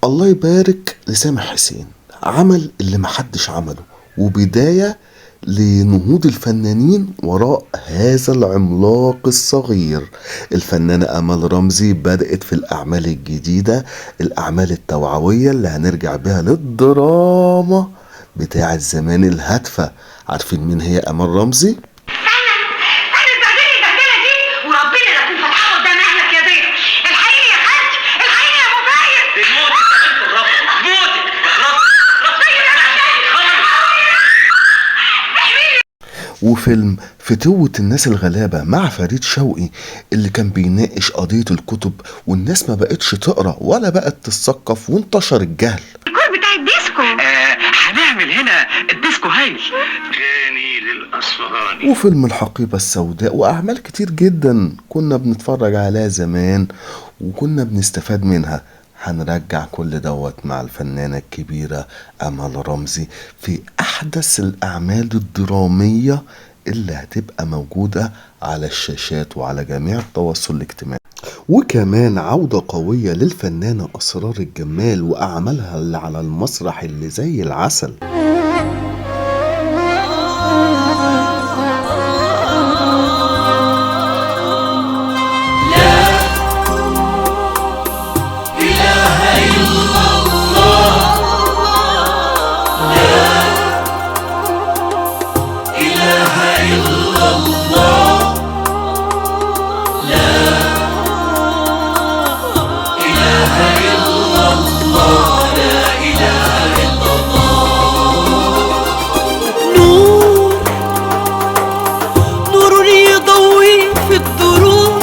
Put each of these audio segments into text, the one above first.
الله يبارك لسامح حسين، عمل اللي محدش عمله، وبداية لنهوض الفنانين وراء هذا العملاق الصغير. الفنانة أمل رمزي بدأت في الأعمال الجديدة، الأعمال التوعوية اللي هنرجع بها للدراما بتاعة زمان الهادفة. عارفين مين هي أمل رمزي؟ انا اتبهدلي البهدله دي وربنا لا اكون فاتحة قدام اهلك يا ضيف. الحقيني يا خالتي، الحقيني يا مباير. بموتك يا بنت الرب، بموتك. اخلص وفيلم فتوة الناس الغلابة مع فريد شوقي اللي كان بيناقش قضية الكتب، والناس ما بقتش تقرأ ولا بقت تتثقف وانتشر الجهل. الكور بتاع الديسكو. هنعمل هنا الديسكو هايل. غاني للأصفهاني. وفيلم الحقيبة السوداء وأعمال كتير جدا كنا بنتفرج عليها زمان وكنا بنستفاد منها. هنرجع كل دوت مع الفنانة الكبيرة أمل رمزي في أحدث الأعمال الدرامية اللي هتبقى موجودة على الشاشات وعلى جميع التواصل الاجتماعي. وكمان عودة قوية للفنانة أسرار الجمال وأعمالها اللي على المسرح اللي زي العسل. نور نور يضوي في الدروب،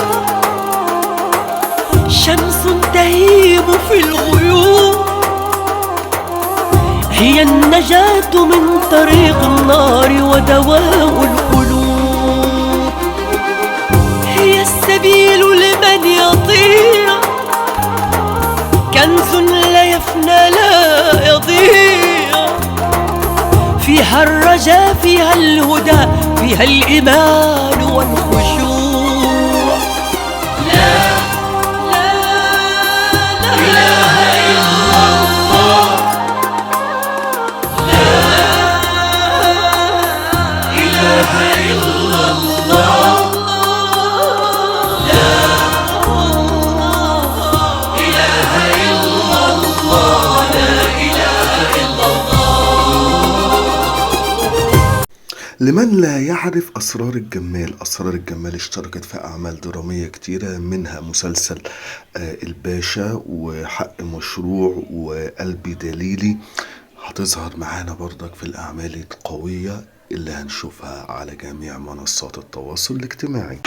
شمس تهيم في الغيوم، هي النجاة من طريق النار ودواء القلوب، هي السبيل لمن يطيع، كنز لا يفنى لا يضيع، فيها الرجاء فيها الهدى فيها الإيمان والخشوع. لا لا لا إله إلا الله، لا إله إلا الله، لا إله إلا الله، لا إله إلا الله. لمن لا يعرف أسرار الجمال، أسرار الجمال اشتركت في أعمال درامية كتيرة، منها مسلسل الباشا وحق مشروع وقلبي دليلي. هتظهر معانا برضك في الأعمال القوية اللي هنشوفها على جميع منصات التواصل الاجتماعي.